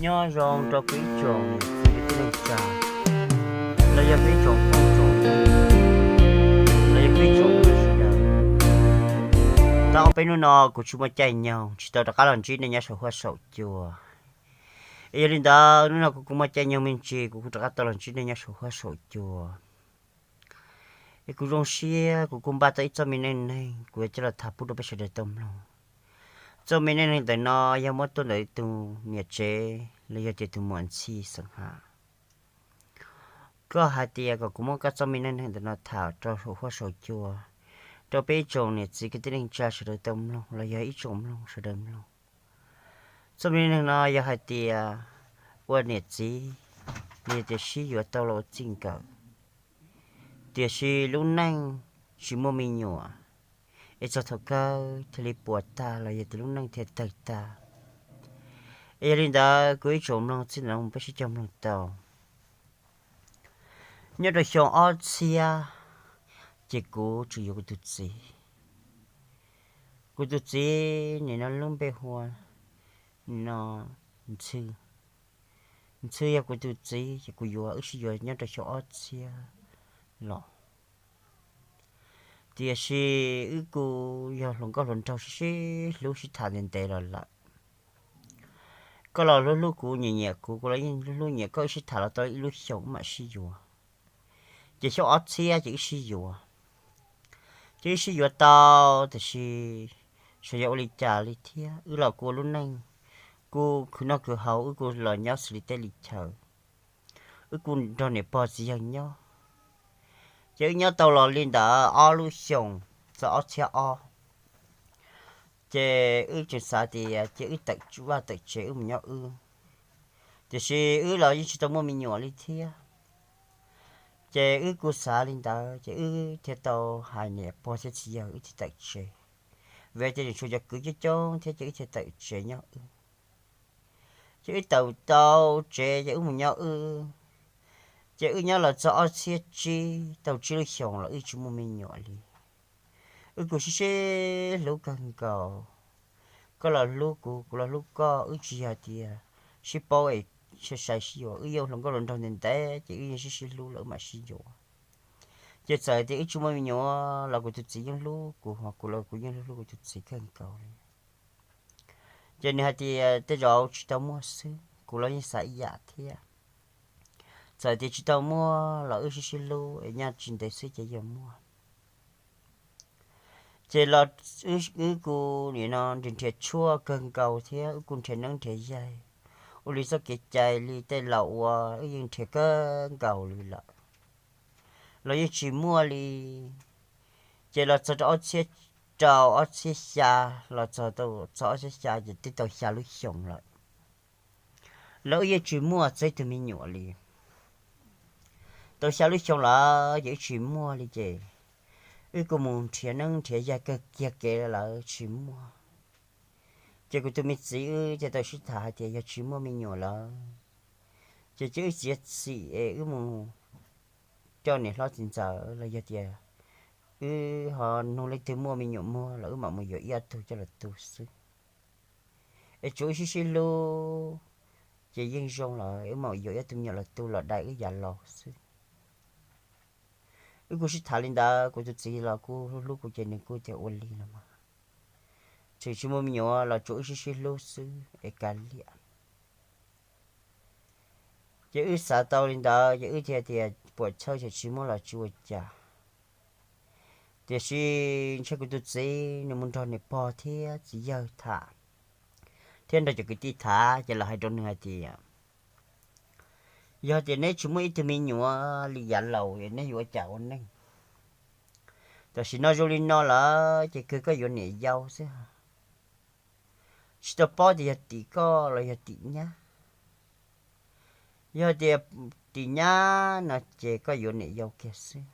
Nyob zoo rau kuv ib tsoom niam txiv kwv tij neej tsa, los yog peb tsoom phooj tsoom ywg, los yog peb tsoom sawv daws. Tau ob peb hnub no kuv tsis muaj caij nyoog tsis tau rov qab los ntsib nej nyob saum huab saum cua. Es yog li ntawd hnub no kuv kuj muaj caij nyoog me ntsis kuv kuj rov qab tau los ntsib nej nyob saum huab saum cua. Es kuv zoo siab kuv kuj npaj tau ib txoj me neej neeg kuv yuav coj los tham pub rau peb sawv daws tau mloog. Txoj me neej neeg ntawm no yog muab tuaj ntawm ib tug niam tsev los yog tias tus muam ntxhi xeem Ham. Koj hais tias kom kuv muab koj txoj me neej neeg ntawm no tham rau saum huab saum cua, rau peb ib tsoom niam txiv kwv tij neej tsa sawv daws tau mloog los yog ib tsoom mloog sawv daws mloog. Txoj me neej neeg no yog hais tias ua niam txiv, los yog tias sib yuav tau los ua txij nkawm, tiam sis lub neej tsis muaj me nyuam, es txog thaum kawg thiaj li puas tag los yog tias lub neej thiaj tawg tag. Es yog li ntawd kuv ib tsoom mloog txij ntawm no mus peb sib cog mloog tau. Nyob rau xyoo ob txhiab, ces kuv tseem yuav kuv tus txiv. Kuv tus txiv nim no lub npe hu ua no Ntxhw. Ntxhw yog kuv tus txiv ces kuv yuav, wb sib yuav nyob rau xyoo ob txhiab los. Tiam sis wb kuj yog hluas nkauj hluas nraug sib sib hlub sib tham ntev ntev los lawm. Koj los hlub hlub kuv, nyiam nyiam kuv, kuv los yeej hlub hlub nyiam koj, wb sib tham los tau ib lub xyoos wb mam sib yuav. Ces xyoo ob txhiab ces wb sib yuav. Ces wb sib yuav tau, tiam sis xyov yog ua li cas li thiab wb los kuj ua lub neej kuj khwv noj khwv haus, wb kuj los nyob xws li teb li chaw, wb kuj nrog niam pog txiv yawg nyob. Ces wb nyob tau los li ntawd ob lub xyoos txog ob txhiab ob, ces wb tseem xav tias ces wb tawm vaj tawm tsev wb mus nyob wb, tiam sis wb los yeej tsis tau muaj me nyuam li thiab. Ces wb kuj xav li ntawd ces wb thiaj tau hais niam pog thiab txiv yawg wb thiaj tawm tsev, vim tias tseem tshuav cov kwv coob coob thiab ces wb thiaj tawm tsev nyob wb. Ces wb tawm tau tsev ces wb mus nyob wb. Ces wb nyob los txog ob txhiab tsib tau tsib lub xyoos los wb tsis muaj me nyuam li. Wb kuj sib sib hlub kawg nkaus, koj los hlub kuv, kuv los hlub koj, wb tsis yog tias sib paub es sai sai sib yuav, wb yeej hluas nkauj hluas nraug ntev ntev ces wb yeej sib sib hlub los wb mam sib yuav. Ces txawm tias wb tsis muaj me nyuam los kuv tus txiv yeej hlub kuv, ho kuv los kuv yeej hlub hlub kuv tus txiv kawg nkaus li. Ces nws hais tias tej zaum tsis tau muaj xwb, kuv los yeej xav ib yam thiab. Txawm tias tsis tau muaj los wb sib sib hlub es nyob tsis ntev xwb ces yuav muaj. Ces los wb kuj nim no nrhiav nrhiav tshuaj kawg nkaus thiab wb kuj nrhiav neeb nrhiav yaig, ua li txoj kev cai li tej laus ua wb yeej nrhiav kawg nkaus li lawm los yeej tsis muaj li. Ces los txog rau ob txhiab rau ob txhiab xya, los txog tau txog ob txhiab xya ces twb tau xya lub xyoos lawm los wb yeej tsis muaj txog ib tug me nyuam li. Tau xya lub xyoo lawm ces wb tsis muaj li ces wb kuj mus nrhiav neeb nrhiav yaig kawg kiag kev lawm tsis muaj. Ces kuv tus me txiv wb thiaj tau sib tham hais tias yog tsis muaj me nyuam lawm ces cia wb txiav txim es wb mus coj niam hlob txiv ntxawm los yog tias wb ho nug leej twg muaj me nyuam muag los wb mam mus yuav ib ob tug coj los tu xwb. Es tsuav wb sib sib hlub ces yeej zoo lawm, wb mam yuav ib tug me nyuam los tu los dai wb yav laus xwb. Wb kuj sib tham li ntawd, kuv tus txiv los kuj hlub hlub kuv ces nws kuj tias ua li los mas, tseem tsis muaj me nyuam los tsuav wb sib sib hlub xwb es kav liam. Ces wb xav tau li ntawd ces wb thiaj tias puam chawj ces tsis muaj los tsis ua cas. Tiam sis ntshe kuv tus txiv nws mus nrog niam pog thiab txiv yawg tham, thiab nrog cov kwv tij tham ces lawv hais rau nws hais tias, yog tias neb tsis muaj ib tug me nyuam li yav laus neb yuav ua cas ua neej? Tam sim no zoo li no lawm ces kawg koj yuav niam yau xwb. Tsis tau paub tias yog tim koj los yog tim nyab. Yog tias tim nyab no ces koj yuav niam yau kiag xwb.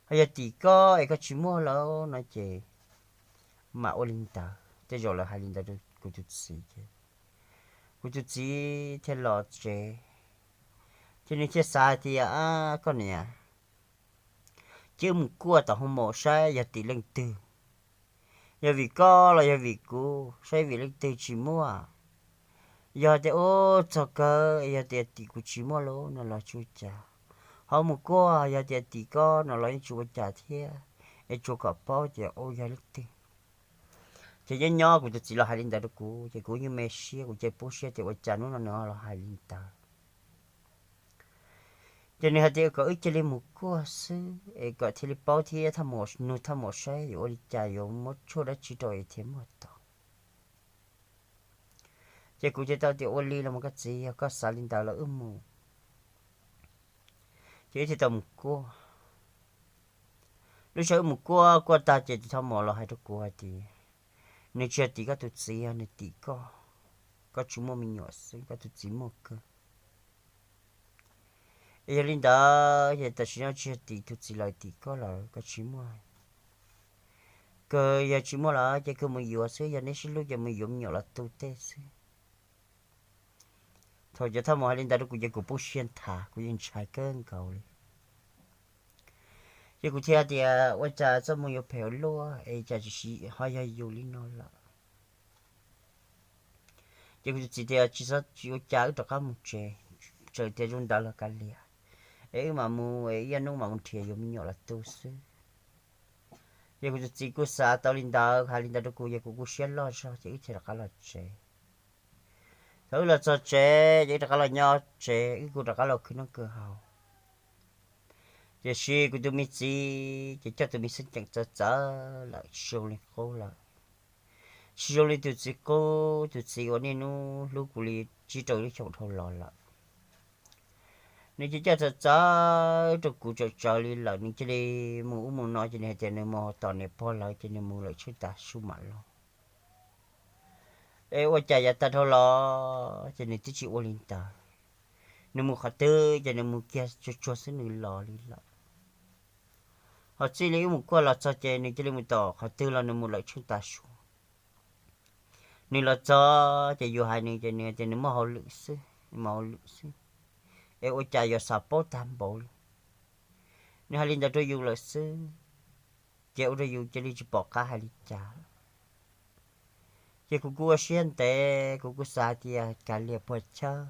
Ho yog tim koj es koj tsis muaj lawm no ces mam ua li ntawd. Tej zaum lawv hais li ntawd rau kuv tus txiv ces kuv tus txiv thiaj los tsev, ces nws thiaj xav hais tias, koj niam, cia wb mus kuaj tom hoo maum saib yog tim leej twg. Yog vim koj los yog vim kuv, saib vim leej twg tsis muaj, Yog tias ub txog kawg, yog tias tim kuv tsis muaj lub no los tsis ua cas, ho mus kuaj yog tias tim koj no los yeej tsis ua cas thiab, es tsuas kom paub tias ub yog leej twg. Ces nyob nyob kuv tus txiv los hais li ntawd rau kuv ces kuv yeej me siab, kuv cia li poob siab tias ua cas hnub no nws los hais li ntawd. Ces nws hais tias kom wb cia li mus kuaj xwb es kom thiaj li paub thiab nug thaj maum saib yuav ua li cas yuav muab tshuaj dab tsi rau es thiaj muaj tau. Ces kuv thiaj tau tias ua li los mas koj txiv, yog koj xav li ntawd los wb mus. Ces wb thiaj tau mus kuaj. Lub sij hawm wb mus kuaj kuaj tag ces tus thaj maum los hais rau kuv hais tias nws tsis yog tim koj tus txiv, nws tim koj, koj tsis muaj me nyuam xwb, koj tus txiv muaj kawg. Es yog li ntawd ces tam sim no tsis yog tim tus txiv lawm, tim koj lawm, koj tsis muaj kawg, yog tsis muaj lawm ces kawg mus yuav xwb, yog neb sib hlub ces mus yuav me nyuam los tu tej xwb. Thaum cov thaj maum hais li ntawd rau kuv ces kuv poob siab nthav, kuv yeej ntshai kawg nkaus li. Ces kuv thiaj tias ua cas txoj hmoo yuav phem ua luaj es cas tsis ho yog yus li no lawm. Ces kuv tus txiv tias tsis txhob tsis ua cas, wb rov qab mus tsev, txawm tias zoo ntawd los kav liam, es wb mam mus es ib ob hnub mam mus nrhiav yuav me nyuam los tu xwb. Ces kuv tus txiv kuj xav tau li ntawd, hais li ntawd rau kuv ces kuv kuj siab loj zog ces wb thiaj rov qab los tsev. Thaum wb los txog tsev ces wb rov qab los nyob tsev, wb kuj rov qab los khwv noj khwv haus. Tiam sis kuv tus me txiv ces coj tus me xeeb ceem txawv txawv lawm, tsis zoo li qub lawm. Tsis zoo li tus txiv qub, tus txiv uas niaj hnub hlub kuv li tsib rau lub xyoo dhau los lawm. Nws ces coj txawv txawv rau kuv tsawv tsawv li lawm, nws cia li mus ub mus no ces nws hais tias nws mus tom niam pog lawv ces nws mus lawm tsheej tav su mam los. Es ua cas yav tag dhau los ces nws twb tsis ua li ntawd. Nws mus qhov twg ces nws mus kiag tsuag tsuag xwb nws los li lawm. Ho txij li wb mus kuaj los txog ces nws cia li mus tom qhov twg los nws mus lawm tsheej tav su. Nws los txog ces yus hais nws ces nws tias nws muaj hauj lwm xwb, nws muaj hauj lwm xwb. Es ua cas yuav xav paub tag npaum li. Nws hais li ntawd rau yus lawm xwb, ces ua rau yus cia li tsis pom qab hais li cas. Ces kuv kuj ua siab ntev, kuv kuj xav tias kav liam puas chawj,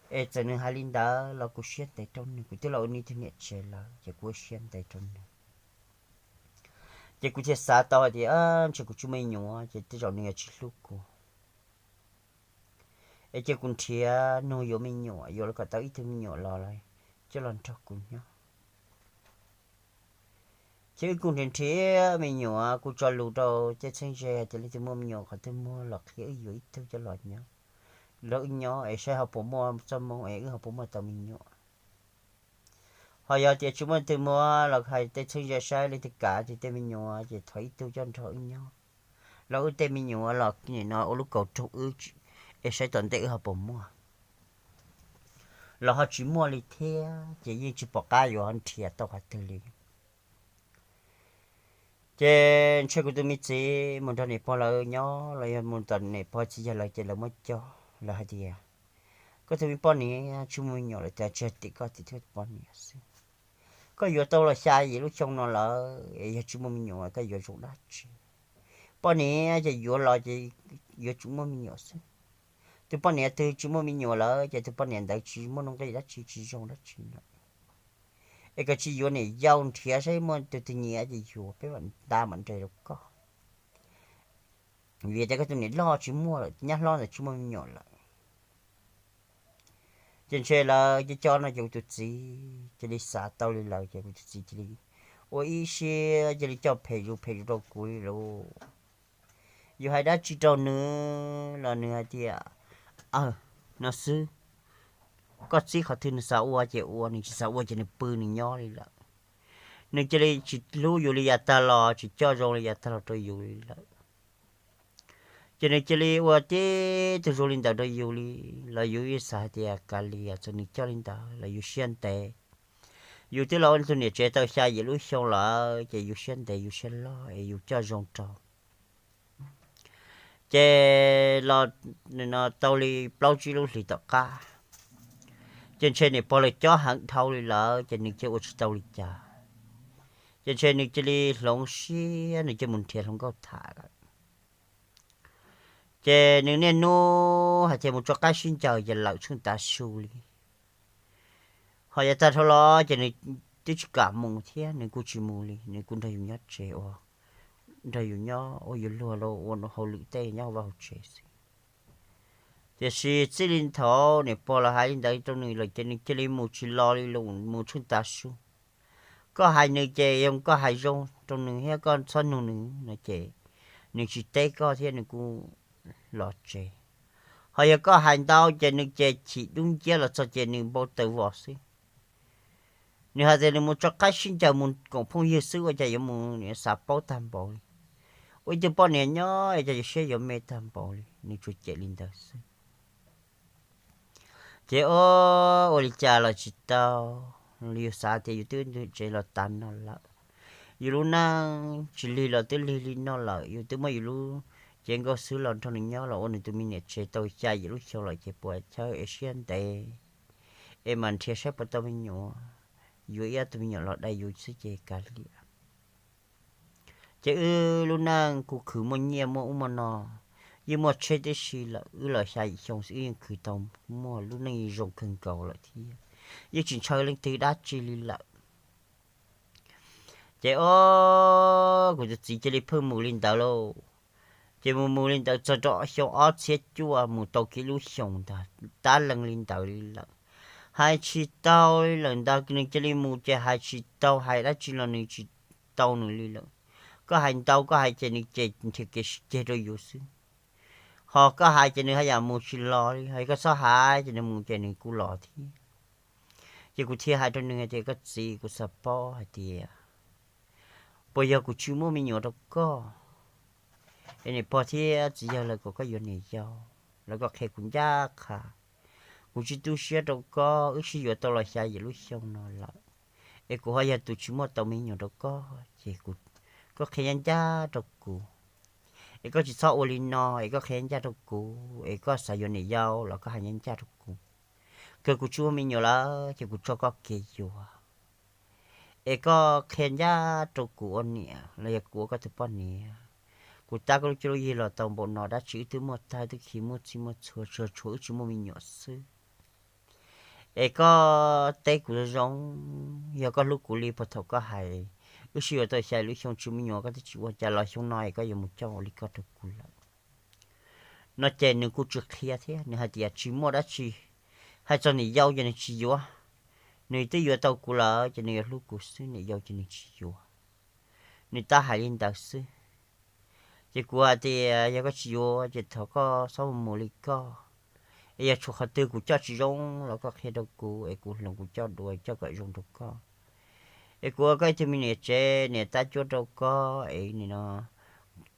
es txawm nws hais li ntawd los kuv siab ntev rau nws, kuv twb los ua nws ib tug niam tsev lawm ces kuv ua siab ntev rau nws. Ces kuv thiaj xav tau hais tias ntshe kuv tsis muaj me nyuam ces tej zaum nws yuav tsis hlub kuv. Es cia kuv nrhiav nug yuav me nyuam, yuav kom tau ib tug me nyuam los lawm coj los nrog kuv nyob. Ces wb kuj nrhiav nrhiav me nyuam, kuj tso lus rau tej txheeb ze hais tias leej twg muaj me nyuam qhov twg muag los qhia wb yuav ib tug coj los nyob, nrog wb nyob es saib ho puas muaj txoj hmoo es wb ho puas muaj tau me nyuam. Ho yog tias tsis muaj leej twg muag los hais tej txheeb ze saib leej twg kav ces tej me nyuam ces thov ib tug coj nrog wb nyob, los wb tej me nyuam los nim no ua lub kaus raug wb, es saib tom ntej wb ho puas muaj. Los ho tsis muaj li thiab ces yeej tsis pom qab yuav nrhiav tau qhov twg li. Ces ntshe kuv tus me txiv mus nrog niam pog lawv nyob los yog mus tom niam pog txiv yawg lawv ces lawv muab cog, lawv hais tias koj tus me poj niam tsis muaj me nyuam lawm, cas tsis hais tias koj tim thiab tus poj niam xwb. Koj yuav tau los xya yim lub xyoo no lawm es yog tsis muaj me nyuam koj yuav zoo dab tsi? Poj niam ces yuav los ces yuav tsum muaj me nyuam xwb. Tus poj niam twg tsis muaj me nyuam lawm ces tus poj niam ntawd tsis muaj nuj nqis dab tsi, tsis zoo dab tsi lawm. Es koj tsis yuav niam yau nrhiav saib muaj tus twg nyiam ces yuav, peb mam nta mam nres rau koj. Vim tias koj tus niam loj tsis muaj lawm, nyab hlob ntawd tsis muaj me nyuam lawm. Ces ntshe lawv cov cov no ces kuv tus txiv cia li xav tau li lawm ces kuv tus txiv cia li ua ib siab cia li coj phem zus phem zus rau kuv li lauj. Yus hais dab tsi rau nws los nws hais tias, aw, no xwb, koj txib qhov twg nws xav ua ces ua, nws tsis xav ua ces nws pw nws nyob li lawm. Nws cia li tsis hlub yus li yav tag los, tsis coj zoo li yav tag los rau yus li lawm. Ces nws cia li ua tib tug zoo li ntawd rau yus li, los yus yeej xav hais tias kav liam, txawm nws coj li ntawd los yus siab ntev. Yus twb los ua tus niam tsev tau xya yim lub xyoo lawm ces yus siab ntev yus siab loj es yus coj zoo rau. Ces los tau li plaub tsib lub hlis tom qab, ces ntshe niam pog lawv cob heev dhau li lawm ces nws cia ua tsis tau li cas. Ces ntshe nws cia li hloov siab, nws cia mus nrhiav hluas nkauj tham lawm. Ces nws niaj hnub hais tias mus tso qaib sib ncaws ces lawm tsheej tav su li. Ho yav tag dhau los ces nws twb tsis kam mus thiab, nws kuj tsis mus li, nws kuj nrog yus nyob tsev ua, nrog yus nyob ua yus luag los ua hauj lwm tej nyob hauv vaj hauv tsev xwb. Tiam sis txij li thaum niam pog los hais li ntawd rau nws lawm ces nws cia li mus tsis los li, los mus tsheej tav su. Koj hais nws ces yog koj hais zoo rau nws thiab koj txhob nug nws no ces nws tsis teb koj thiab nws kuj los tsev. Ho yog koj hais ntau ces nws ces chim dub nciab los txog ces nws npau taws vos xwb. Nws hais tias nws mus tso qaib sib ncaws mus koom phooj ywg xwb ua cas yuav mus xav paub tag npaum li. Ua ib tug poj niam nyob es cas yuav siab yuav me tag npaum li, nws tsuas cem li ntawd xwb. Ces ua li cas los tsis tau, yus xav tias yus twb ntu tsev los tas no lawm, yus lub neej tsis lig los twb lig li no lawm, yus twb muab yus lub cev nkauj xwb los nrog nws nyob los ua nws tus me niam tsev tau xya yim lub xyoo lawm ces puas chawj es siab ntev es mam nrhiav saib puas tau me nyuam, yuav ib ob tug me nyuam los dai yus xwb ces kav liam. Ces wb lub neej kuj khwv muaj nyiaj muaj ub muaj no, yeej muaj tsheb tib si lawm, wb los xya yim xyoo xwb wb yeej khwv tau muaj lub neej zoo kawg nkaus lawm thiab, yeej tsis ntshaw leej twg dab tsi li lawm. Ces o, kuv tus txiv cia li pheej mus li ntawd lauj. Ces mus mus li ntawd txog rau xyoo ob txhiab cuaj mus tau kiag lub xyoos ntag, tab leeg li ntawd li lawm. Hais tsis tau li lawm ntag, nws cia li mus ces hais tsis tau, hais dab tsi los nws tsis tau nws li lawm. Koj hais ntau koj hais ces nws ces nrhiav kev ceg rau yus xwb. Ho koj hais ces nws haj yam mus tsis los li, ho koj txhob hais ces nws mus ces nws kuj los thiab. Ces kuv thiaj hais rau nws hais tias koj txiv, kuv xav paub hais tias puas yog kuv tsis muaj me nyuam rau koj es niam pog thiab txiv yawg lawv kom koj yuav niam yau, lawv kom qhia kuv ncaj qha. Kuv tsis tu siab rau koj, wb sib yuav tau los xya yim lub xyoo no lawm, es kuv ho yog tus tsis muaj tau me nyuam rau koj ces koj qhia ncaj ncaj rau kuv. Es koj tsis txhob ua li no, es koj qhia ncaj rau kuv, es koj xav yuav niam yau los koj hais ncaj ncaj rau kuv. Kawg kuv tsis muaj me nyuam lawm ces kuv tso koj kev yuav. Es koj qhia ncaj rau kuv ua niam los yog kuv ua koj tus poj niam. Kuv tab koj lub cuab lub yig los tau npaum no dab tsi wb twb muaj tag twb khi muaj txij muaj txhua, tsuas tshuav wb tsis muaj me nyuam xwb. Es koj teb kuv zoo zoo, yog koj hlub kuv li puag thaum koj hais wb sib yuav tau xya lub xyoo tsis muaj me nyuam koj twb tsis ua cas los xyoo no es koj yuav mus coj ua li koj rau kuv lawm no ces nws kuj tsis qhia thiab, nws hais tias tsis muaj dab tsi. Hais txog niam yau ces nws tsis yuav, nws twb yuav tau kuv lawm ces nws yuav hlub kuv xwb, niam yau ces nws tsis yuav. Nws tab hais li ntawd xwb. Ces kuv hais tias yog koj tsis yuav ces thov koj txhob mus mus li koj, es yog tshuav qhov twg kuv coj tsis zoo los koj qhia rau kuv es kuv hloov kuv coj dua coj kom zoo rau koj. Es kuv ua koj ib tug me niam tsev niam tab cuab rau koj es nim no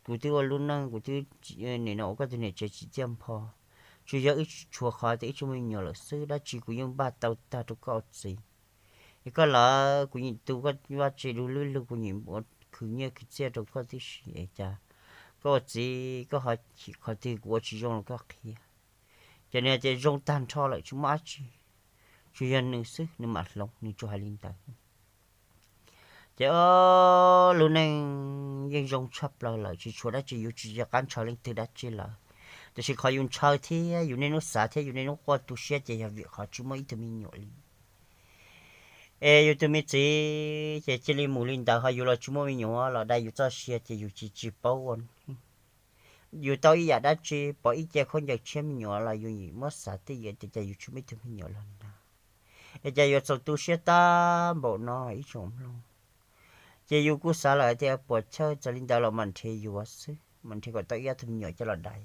kuv twb ua lub neej kuv twb nim no ua koj tus niam tsev tsis txiaj npho. Tsuas yog wb tshuav qhov tias wb tsis muaj me nyuam lawm xwb, dab tsi kuv yeej npaj tau tag rau koj ua txiv. Es koj lawv kuv yeej tu koj vaj tse du lub lug, kuv yeej ua khwv nyiaj khwv txiaj rau koj tib si es cas koj ua txiv koj ho chim qhov twg kuv ua tsis zoo los koj qhia. Ces nws hais tias zoo tag nrho lawm tsis muaj dab tsi, tsuas yog nws xwb nws mam hloov, nws tsuas hais li ntawd. Ces o, lub neej yeej zoo tshaj plaws lawm tsis tshuav dab tsi, yus tsis nco qab ntshaw leej twg dab tsi lawm. Tiam sis qhov yus ntshaw thiab yus niaj hnub xav thiab yus niaj hnub quaj tu siab ces yog vim qhov tsis muaj ib tug me nyuam li. Es yus tus me txiv ces cia li mus li ntawd, ho yus los tsis muaj me nyuam los dai yus txoj sia ces yus tsis tsis paub ua. Yus tau ib yam dab tsi pom ib ce khaub ncaws tshiab me nyuam los yus muab xav twj ywm tias cas yus tsis muaj ib tug me nyuam los nag, es cas yuav txaus tu siab tag npaum no ib tsoom mloog. Ces yus kuj xav lawm hais tias puas chawj, txawm li ntawd los mam nrhiav yuav xwb, mam nrhiav kom tau ib ob tug me nyuam coj los dai.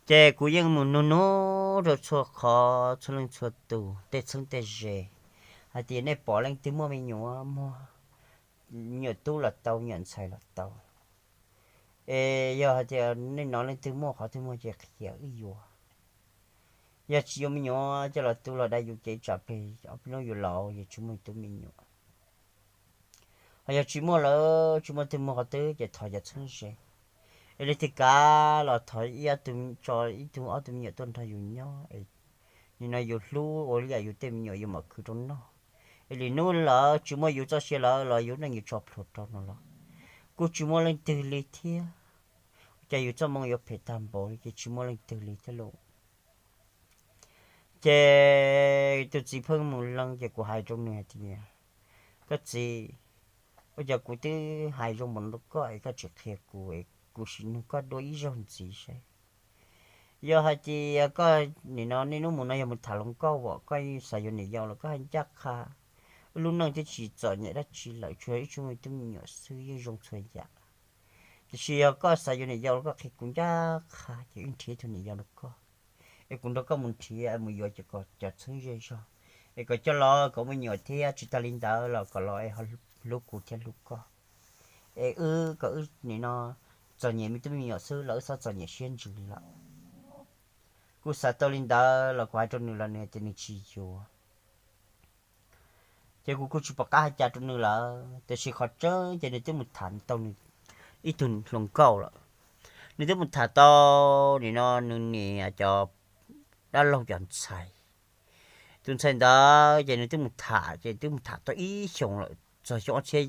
Ces kuv yeej mus nug nug rau txhua qhov txhua leej txhua tus tej txheeb tej ze hais tias nej pom leej twg muaj me nyuam, muaj me nyuam tub los tau, me nyuam ntxhais los tau, es yog hais tias nej hnov leej twg muaj qhov twg muaj ces qhia wb yuav. Yog tsis yuav me nyuam coj los tu los dai yus ces tsam plig ob peb hnub yus laus yus tsis muaj tub me nyuam. Ho yog tsis muaj lawm, tsis muaj twg muag qhov twg ces thov cov txheeb ze, es leej twg kav los thov ib tug tso ib tug ob tug me nyuam tuaj nrog yus nyob. Nim no yus hlub ua li yam yus tej me nyuam yus mam khwv rau noj. Es lwm hnub lawm tsis muaj yus txoj sia lawm los yus neej yus tso plhuav rau no los kuj tsis muaj leej twg li thiab. cas yus txoj hmoo yuav phem tag npaum li ces tsis muaj leej twg li thiab lauj. Ces tus txiv pheej mus lees ces kuv hais rau nws hais tias, koj txiv, ua cas kuv twb hais zoo npaum no rau koj es koj tsis qhia kuv, kuv sim nug koj dua ib zaug ntxiv seb. Yog hais tias koj nim no niaj hnub mus no yog mus tham hluas nkauj, koj xav yuav niam yau los koj hais ncaj qha, wb lub neej twb tsis txom nyem dab tsi lawm, tsuas yog ib tug me tub me nyuam xwb yeej zoo txhua yam. Tiam sis yog koj xav yuav niam yau los koj qhia kuv ncaj qha ces wb nrhiav ib tug niam yau rau koj, es kuv nrog koj mus nrhiav mus yuav cov txheeb ze zog, es kom coj los kom me nyuam thiab tsis tag li ntawd los kom los es hlub kuv thiab hlub koj, es wb kom wb nim no txom nyem me tub me nyuam xwb los wb txhob txom nyem siab ntsws li lawm. Kuv xav tau li ntawd los kuv hais rau nws los nws tias nws tsis yuav. Ces kuv kuj tsis pom qab hais cas rau nws lawm, tiam sis qhov tseeb ces nws twb mus tham tau nws ib tug hluas nkauj lawm. Nws twb mus tham tau nim no nws niam cov dab laug cov ntxhais. Tus ntxhais ntawd ces nws twb mus tham ces twb mus tham tau ib xyoos lawm, txog xyoo ob txhiab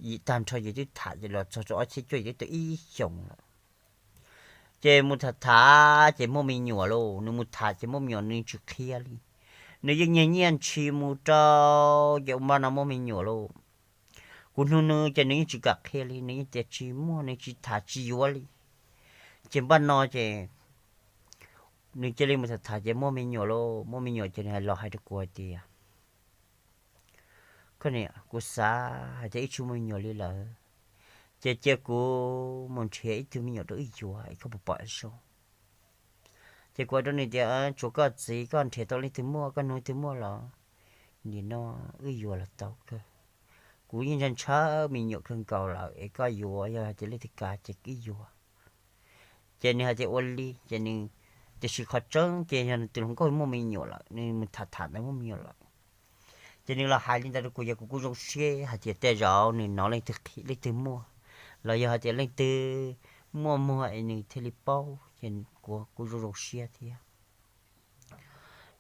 yim tag nrho ces twb tham ces los txog rau ob txhiab cuaj twb tau ib xyoos lawm. Ces mus tham tham ces muaj me nyuam lauj, nws mus tham ces muaj me nyuam nws tsis qhia li. Nws yeej nyiag nyiaj ntshis mus rau ces ua npaj no muaj me nyuam lauj. Kuv nug nws ces nws yeej tsis kam qhia li, nws yeej tias tsis muaj, nws tsis tham tsis yuav li. Ces npaj no ces nws cia li mus tham tham ces muaj me nyuam lauj, muaj me nyuam ces nws hais los hais rau kuv hais tias, koj niam, kuv xav hais tias wb tsis muaj me nyuam li lawm, ces cia kuv mus nrhiav ib tug me nyuam rau wb yuav es koj puas pom zoo? Ces kuv hais rau nws tias tsuav koj txiv, koj nrhiav tau leej twg muaj koj nug leej twg muaj los nim no wb yuav los tau kawg. Kuv yeej ntshaw ntshaw me nyuam kawg nkaus lawm es koj yuav, yog hais tias leej twg kam ces wb yuav. Ces nws hais tias ua li ces nws, tiam sis qhov tseeb ces yog nws tus hluas nkauj muaj me nyuam lawm, nws mus tham tham ntawd muaj me nyuam lawm. Ces nws los hais li ntawd rau kuv ces kuv kuj zoo siab hais tias tej zaum nws hnov leej twg qhia leej twg muaj, los yog hais tias leej twg muaj muag es nws thiaj li paub ces kuv kuj zoo zoo siab thiab.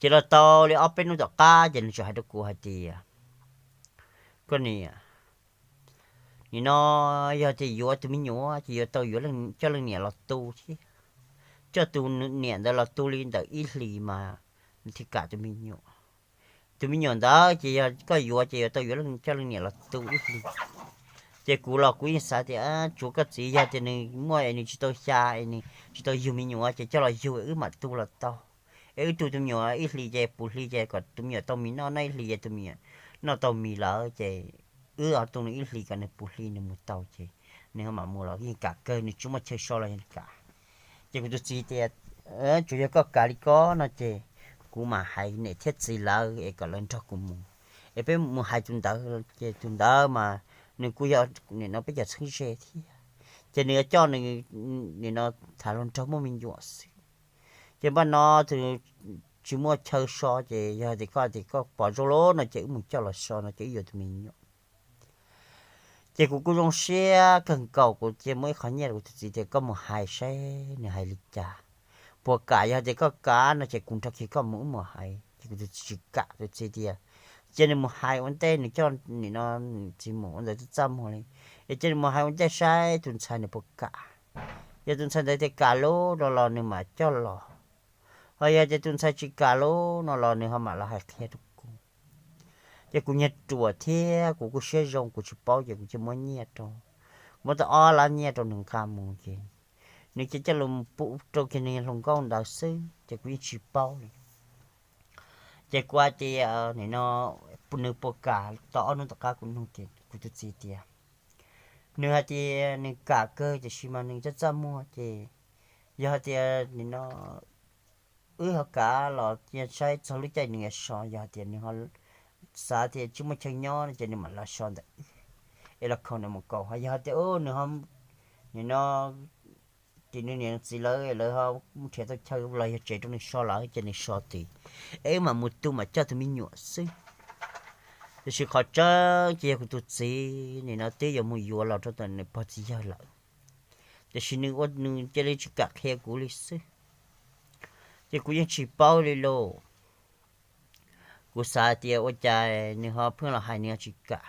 Ces los tau li ob peb hnub tom qab ces nws txawm hais rau kuv hais tias, koj niam, nim no yog tias yuav tus me nyuam ces yuav tau yuav, coj leej niam los tu thiab. Coj tus niam ntawd los tu li ntawm ib hlis mas nws thiaj kam tus me nyuam. Tus me nyuam ntawd ces yog koj yuav ces yuav tau yuav coj leej niam los tu ib hlis. Ces kuv los kuv yeej xav tias tsuav koj txiv, yog tias nws muaj es nws tsis tau xya es nws tsis tau yug me nyuam ces coj los yug wb mam tu los tau. Es wb tu tus me nyuam ib hlis ces puv hli ces kom tus me nyuam tau mis noj, noj ib hlis ces tus me nyuam noj tau mis lawm ces wb ho tu nws ib hlis kom nws puv hli nws mus tau ces nws ho mam mus los yeej kam kawg, nws tsis muaj chaw so los yeej kam. Ces kuv tus txiv tias, tsuas yog koj kam li ko no ces kuv mam hais niam thiab txiv lawv es kom lawv nrog kuv mus, es peb mus hais tus ntawd ces tus ntawd mas nws kuj yog nim no peb cov txheeb ze thiab, ces nws yuav coj nws nim no tham hluas nraug muaj me nyuam xwb. Ces npaj no tus tsis muaj chaw so ces yog tias koj tias koj pom zoo lawm no ces wb mus coj los so no ces wb yuav tus me nyuam. Ces kuv kuj zoo siab kawg nkaus, kuv cia muab ib qho nyiaj rau kuv tus txiv tias koj mus hais saib nws hais li cas, puas kam, yog tias koj kam no ces kuv nrog kiag koj mus wb mus hais. Ces kuv tus txiv tsis kam, tus txiv tias cia nws mus hais ua ntej, nws coj nim no txiv mus ua ntawd twb txaj muag li, es cia nws mus hais ua ntej saib tus ntxhais nws puas kam. Yog tus ntxhais ntawd tias kam lawm no los nws mam coj los, ho yog tias tus ntxhais tsis kam lawm no los nws ho mam los hais qhia rau kuv. Ces kuv nyiag ruam thiab kuv kuj siab zoo kuv tsis paub ces kuv cia muab nyiaj rau, muab tau ob lab nyiaj rau nws nqa mus ces nws cia coj los pub rau kiag nws hluas nkauj ntawd xwb ces kuv yeej tsis paub li. Ces kuv hais tias nim no nws puas kam, tau ob hnub tom qab kuv nug ces kuv tus txiv tias, nws hais tias nws kam kawg tiam sis mas nws txaj txaj muag ces yog hais tias nim no wb ho kam los cia saib txog lub caij nws yuav so, yog hais tias nws ho xav tias tsis muaj chaw nyob no ces nws mam los so ntawm wb es los khaws nws mus kaus, ho yog hais tias nws ho nim no tim nws niam txiv lawv, lawv ho nrhiav tau chaw los yog tsev rau nws so lawm ces nws so tim, es wb mam mus tu mam coj tus me nyuam xwb. Tiam sis qhov tseeb ces yog kuv tus txiv nim no twb yuav mus yuav los rau tom nws pog txiv yawg lawm, tiam sis nws ua nws cia li tsis kam qhia kuv li xwb. Ces kuv yeej tsis paub li lauj. Kuv xav tias ua cas nws ho pheej los hais nws ho tsis kam.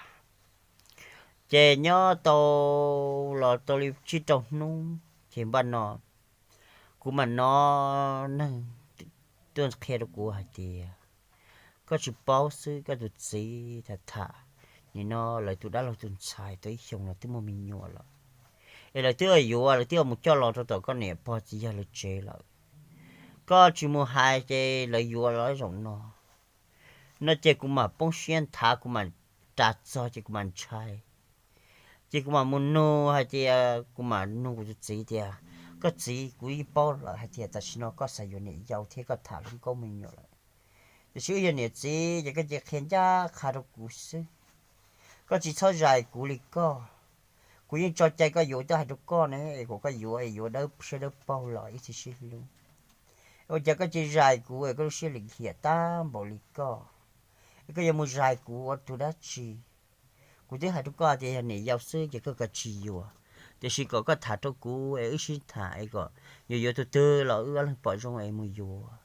Ces nyob tau los tau li tsib rau hnub Ces npaj no kuv mam hnov neeg tuaj qhia rau kuv hais tias, koj tsis paub xwb, koj tus txiv tham tham, nim no lawv tus dab laug tus ntxhais tau ib xyoos los twb muaj me nyuam lawm, es lawv twb yuav, lawv twb mus coj los rau tom koj niam pog txiv yawg lawv tsev lawm. Koj tsis mus hais ces lawv yuav los zaum no. No ces kuv mam poob siab nthav, kuv mam ras txog ces kuv mam ntshai. Ces kuv mam mus nug hais tias, kuv mam nug kuv tus txiv tias, koj txiv, kuv yeej paub lawm hais tias tam sim no koj xav yuav niam yau thiab koj tham hluas nkauj me nyuam lawm, tiam sis wb yog niam txiv ces koj cia li qhia ncaj qha rau kuv xwb. Koj tsis txhob zais kuv li koj. Kuv yeej tso cai koj yuav, twb hais rau koj ne, es kom koj yuav es yuav dawb siab dawb paug los ib txhis sib hlub. Ua cas koj cia li zais kuv es koj lub siab lim hiam tag npaum li koj, es koj yuav mus zais kuv ua tus dab tsi? Kuv twb hais rau koj tias yog niam yau xwb ces koj kav tsij yuav, tiam sis kom koj tham rau kuv es wb sib tham es kom yuav yuav tus twg los wb ob leeg pom zoo es mus yuav,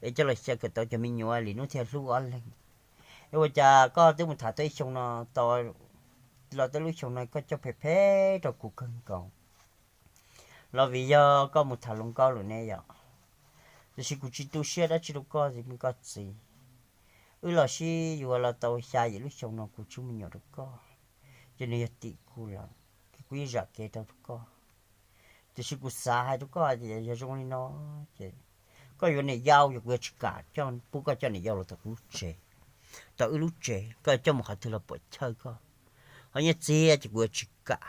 es coj los xyaw kom tau cov me nyuam li hnub thiaj hlub ob leeg. Es ua cas koj twb mus tham tau ib xyoo no, tau los tau lub xyoo no koj coj phem phem rau kuv kawg nkaus, los vim yog koj mus tham hluas nkauj lawm ne yom? Tiam sis kuv tsis tu siab dab tsi rau koj, koj txiv. Wb los sib yuav los tau xya yim lub xyoo no kuv tsis muaj me nyuam rau koj, ces nws yog tim kuv lawm, ces kuv yeej zam kev rau koj. Tiam sis kuv xav hais rau koj tias yog zoo li no ces koj yuav niam yau ces kuv yuav tsis kam coj, pub koj coj niam yau los tom kuv lub tsev, tom wb lub tsev, koj coj mus qhov twg los puam chawj koj, ho nyiaj txiag ces kuv yuav tsis kam.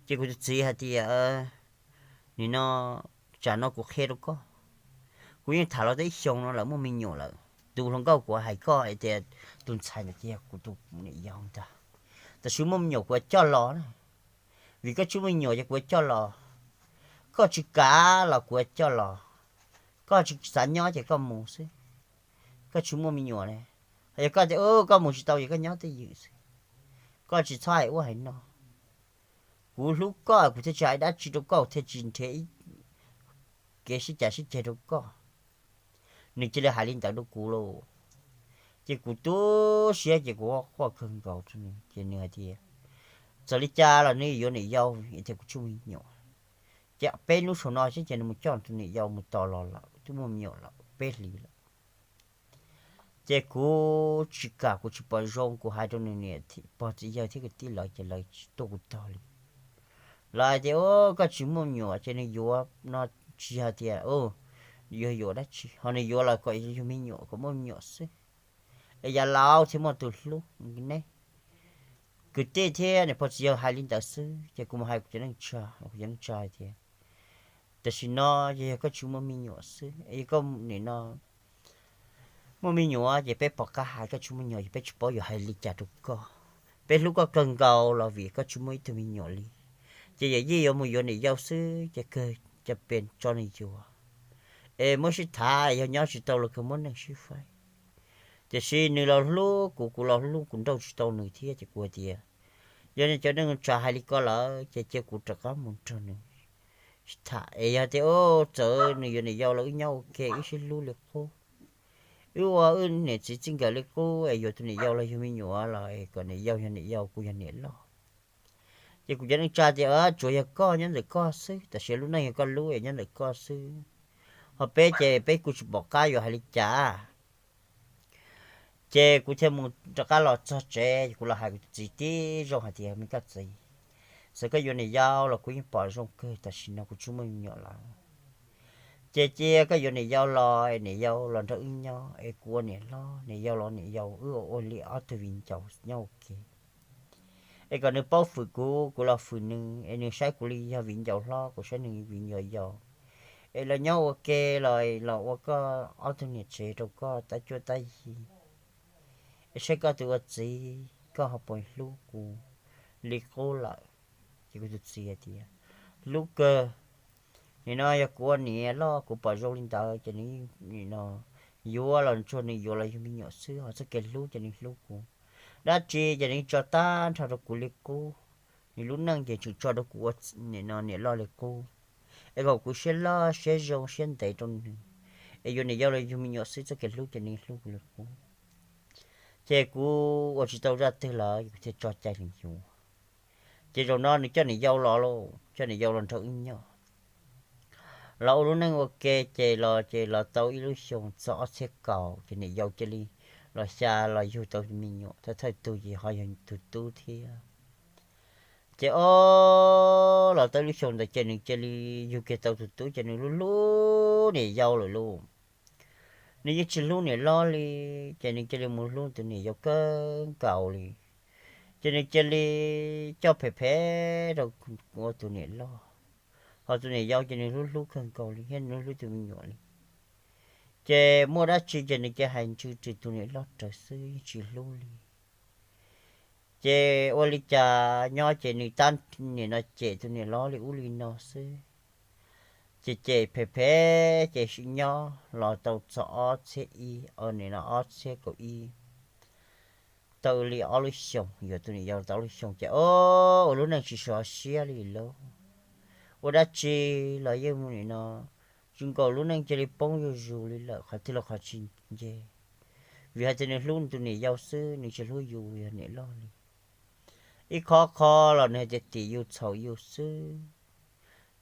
Ces kuv tus txiv hais tias, nim no, tsam no kuv qhia rau koj, kuv yeej tham los tau ib xyoos no lawm, muaj me nyuam lawm. Tus hluas nkauj kuv hais koj hais tias tus ntxhais ntawd ces yog kuv tus niam yau ntag, tab sis muaj me nyuam kuv yuav coj los na, vim koj tsis muaj me nyuam ces kuv yuav coj los. Koj tsis kam los kuv yuav coj los, koj tsis xav nyob ces koj mus xwb, koj tsis muaj me nyuam ne. Yog koj tias koj mus tsis tau ces koj nyob twj ywm xwb, koj tsis txhob hais ua hais no. Kuv hlub koj, kuv thiaj tsis hais dab tsi rau koj, thiaj tsis nrhiav ib kev sib cav sib ceg rau koj. Nws cia li hais li ntawd rau kuv lauj, ces kuv tu siab ces kuv quaj kawg nkaus rau nws, ces nws hais tias txawm li cas los nws yuav niam yau, thiab kuv tsis muaj me nyuam. Ces peb hnub saum no xwb ces nws mus coj tus niam yau mus tos los lawm, twb muaj me nyuam lawm peb hlis lawm. Ces kuv tsis kam, kuv tsis pom zoo, kuv hais rau nws niam pog txiv yawg thiab kwv tij lawv ces lawv tsis tuaj kuv tog li. Lawv hais tias koj tsis muaj me nyuam ces nws yuav no, tsis yog tias yuav yuav dab tsi, ho nws yuav los kom yug me nyuam kom muaj me nyuam xwb, es yav laus thiaj muaj tus hlub ne. Kwv tij thiab niam pog txiv yawg hais li ntawd xwb ces kuv mus hais kuv cov neej tsa, kuv cov neej tsa hais tias tam sim no ces yog koj tsis muaj me nyuam xwb, yog koj nim no muaj me nyuam ces peb pom qab hais, koj tsis muaj me nyuam ces peb tsis paub yuav hais li cas rau koj. Peb hlub koj kawg nkaus los vim koj tsis muaj ib tug me nyuam li, ces yawm yij yuav mus yuav niam yau xwb ces kawg cov pes tso nws yuav, es muab sib tham, yog nyob tsis tau los kawg muab neej sib faib. Tiam sis nws los hlub kuv, kuv los hlub kuv nrauj tsis tau nws thiab, ces kuv hais tias yog nej cov neej tsa hais li ko lawm ces cia kuv rov qab mus nrog nws sib tham, es yog tias txawm nws yuav niam yau los wb nyob ua ke wb sib hlub li qub, wb ua wb niam txiv txij nkawm li qub, es yuav tus niam yau los yug me nyuam los es kom niam yau yog niam yau, kuv yog niam loj. Ces kuv cov neej tsa tias tsuas yog koj nyob ntawm koj xwb, tam sim lub neej yog koj lub es nyob ntawm koj xwb, ho peb ces peb kuj tsis pom qab yuav hais li cas. Ces kuv thiaj mus rov qab los txog tsev, kuv los hais kuv txiv tib zoo hais tias me koj txiv, txawm koj yuav niam yau los kuv yeej pom zoo kawg, tam sim no kuv tsis muaj me nyuam lawm. Ces cia koj yuav niam yau los es niam yau los nrog wb nyob es kuv ua niam hlob, niam yau los niam yau, wb ua li ob tug viv ncaus nyob ua ke. Es kom nws paub fwm kuv, kuv los fwm nws, es nws saib kuv li yog viv ncaus hlob, kuv saib nws viv ncaus yau. Es los nyob ua ke los los ua koj ob tug niam tsev rau koj tab cuab tab yig. Es saib koj tus ua txiv koj ho puas hlub kuv li qub lawm. Ces kuv tus txiv hais tias hlub kawg. Nim no yog kuv ua niam loj kuv pom zoo li ntawd ces nws nim no yuav los tsuag nws yuav los yug me nyuam xwb, ho txoj kev hlub ces nws hlub kuv dab tsi ces nws tso tag nrho rau kuv li qub. Nws lub neej ces tseem tso rau kuv ua nim no niam loj li qub, es kom kuv siab loj siab zoo siab ntev rau nws, es yuav niam yau los yug me nyuam xwb, txoj kev hlub ces nws hlub kuv li qub. Ces kuv ua tsis tau zaj twg lawm kuv thiaj tso cai nws yuav. Ces zaum no nws coj niam yau los lauj, coj niam yau los nrog wb nyob. Los ua lub neej ua ke ces los ces los tau ib lub xyoo txog ob txhiab kaum ces niam yau cia li los xya los yug tau me nyuam thawj thawj tug ces ho yog tus tub thiab. Ces ob los tau ib lub xyoo ntawd ces nws cia li yug kiag tau tus tub ces nws hlub hlub niam yau lawm lauj. Nws yeej tsis hlub niam loj li, ces nws cia li mus hlub tus niam yau kawg nkaus li. Ces nws cia li coj phem phem rau ua tus niam loj, ho tus niam yau ces nws hlub hlub kawg nkaus li thiab nws hlub hlub tus me nyuam li. Ces muaj dab tsi ces nws cia hais ntsws rau tus niam loj rawv xwb yeej tsis hlub li. Ces ua li cas nyob ces nws tab nim no cem tus niam loj li ub li no xwb. Ces cem phem phem ces sib nyob los tau txog ob txhiab ib, nim no ob txhiab kaum ib, tau li ob lub xyoos, yuav tus niam yau tau ob lub xyoos ces ua lub neej tsis sov siab li lauj. Ua dab tsi los yeej nim no tsis nkaus lub neej cia li poob zuj zus li lawm, qhov twg los qhov tsis nce. Vim hais tias nws hlub tus niam yau xwb, nws tsis hlub yus yog niam loj li. Ib qhov qho los nws hais tias tim yus txhaum yus xwb,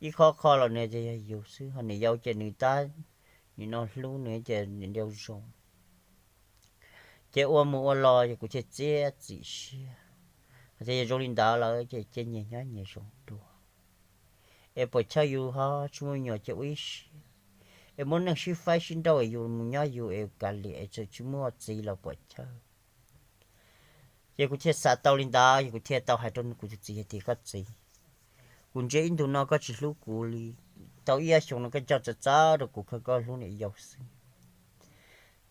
ib qhov qho los nws hais tias yog yus xwb, ho niam yau ces nws tab nim no hlub nws tias niam yau zoo. Ces ua mus ua los ces kuv thiaj txiav txim siab hais tias yog zoo li ntawd lawm ces cia nyias nyob nyias zoo dua, es puas chawj yus ho tsis muaj me nyuam ces ua ib siab, es muaj neej sib faib sib nrauj es yus mus nyob yus es kav liam es txawm tsis muaj txiv los puas chawj. Ces kuv thiaj xav tau li ntawd ces kuv thiaj tau hais rau kuv tus txiv hais tias koj txiv, kuv ntsia ib ntu no koj tsis hlub kuv li, tau ib ob xyoos no koj nco txawv txawv rau kuv kawg, koj hlub niam yau xwb.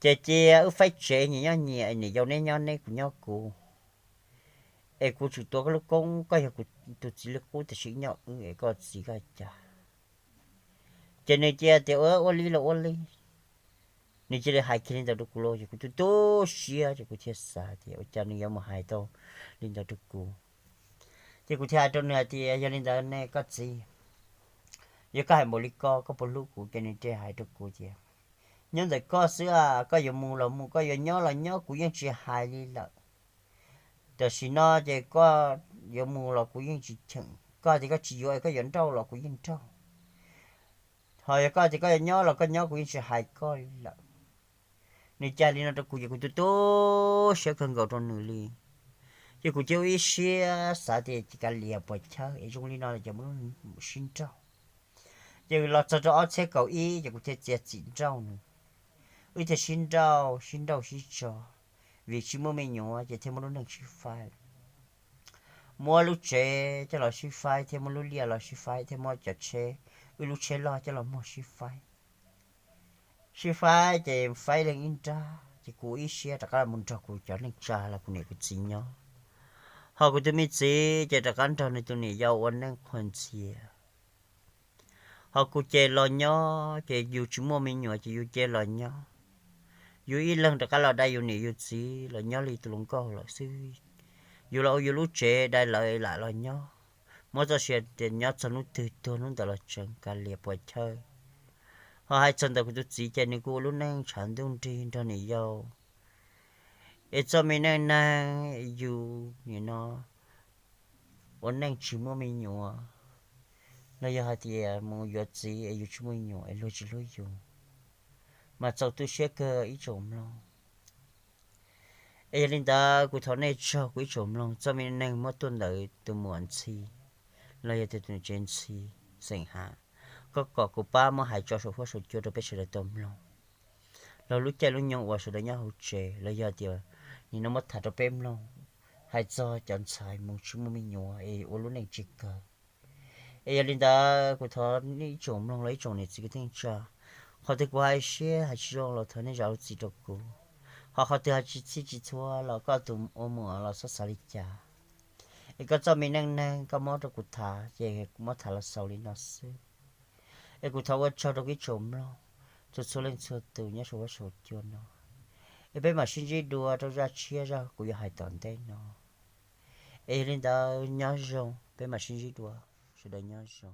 Ces cia wb faib tsev nyias nyob nyias, niam yau neb nyob neb kuv nyob kuv, es kuv tsum tuav koj lub koob, koj yog kuv tus txiv li qub tiam sis nyob wb es koj txiv koj cas. Ces nws cia tias ua ua li los ua li, nws cia li hais kiag li ntawd rau kuv lauj, ces kuv tu tu siab ces kuv thiaj xav tias ua cas nws yuav mus hais tau li ntawd rau kuv. Ces kuv thiaj hais rau nws hais tias yog li ntawd ne koj txiv, yog koj hais npaum li ko koj puas hlub kuv? Ces nws cia hais rau kuv tias nyob ntawm koj xwb, koj yuav mus los mus, koj yuav nyob los nyob, kuv yeej tsis hais li lawm. Tam sim no ces koj yuav mus los kuv yeej tsis cheem, koj tias koj tsis yuav es koj yuav nrauj los kuv yeej nrauj, ho yog koj tias koj yuav nyob los koj nyob kuv yeej tsis hais koj li lawm. Nws cia li no rau kuv ces kuv tu tu siab kawg nkaus rau nws li. Ces kuv cia ua ib siab xav tias kav liam puas chawj es zoo li no ces muab sib nrauj. Ces los txog rau ob txhiab kaum ib ces kuv thiaj txiav txim nrauj nws. Wb thiaj sib nrauj sib nrauj sib tso, vim tsis muaj me nyuam ces thiaj muab lub neej sib faib. Muab lub tsev coj los sib faib thiab muab lub liaj los sib faib thiab muab cov tsheb, wb lub tsheb loj coj los muag sib faib. Sib faib ces faib leej ib nrab ces kuv ib siab rov qab los mus nrog kuv cov neej tsa los kuv niam kuv txiv nyob. Ho kuv tus me txiv ces rov qab nrog nws tus niam yau ua neej qhuas ntxhias. Ho kuv ces los nyob ces yus tsis muaj me nyuam ces yus cia los nyob. Yus ib leeg rov qab los dai yus niam yus txiv los nyob li tus hluas nkauj lawm xwb. Yus los ua yus lub tsev dai lawv lam los nyob. Muab txoj sia tias nyob txog hnub twg tuag hnub ntawd los tseem kav liam puas chawj. Ho hais txog ntawm kuv tus txiv ces nws kuj ua lub neej tshav ntuj nrig nrog niam yau. Es txoj me neej neeg yus nim no ua neej tsis muaj me nyuam, los yog hais tias mus yuav txiv es yus tsis muaj me nyuam es luag tsis hlub yus, mas txaus tu siab kawg ib tsoom mloog. Es yog li ntawd kuv thov nej tsaug kuv ib tsoom mloog txoj me neej muab tuaj ntawm tus muam Ntxhi los yog tus tsev Ntxhi xeem Hav, koj kom kuv pab muab hais tso saum huab saum cua rau peb sawv daws tau mloog. Los lub caij lub nyoog uas sawv daws nyob hauv tsev los yog tias nim no muab tham rau peb mloog, hais txog cov ntxhais mus tsis muaj me nyuam es ua lub neej tsis kawg. Es yog li ntawd kuv thov nej ib tsoom mloog los ib tsoom niam txiv kwv tij neej tsa, qhov twg kuv hais siab hais tsis zoo los thov nej zam lub txim rau kuv. Ho qhov twg hais tsis txhij tsis txhua los koj tus ua muam los txhob xav li cas. Es koj txoj me neej neeg koj muab rau kuv tham ces kuv muab tham los xaus li no xwb. Es kuv thov ua tsaug rau kuv ib tsoom mloog txhua txhua leej txhua tus nyob saum huab saum cua no. Es peb mam sib ntsib dua rau zaj tshiab zaj kuv yuav hais tom ntej no. Es yog li ntawd nyob zoo, peb mam sib ntsib dua, sawv daws nyob zoo.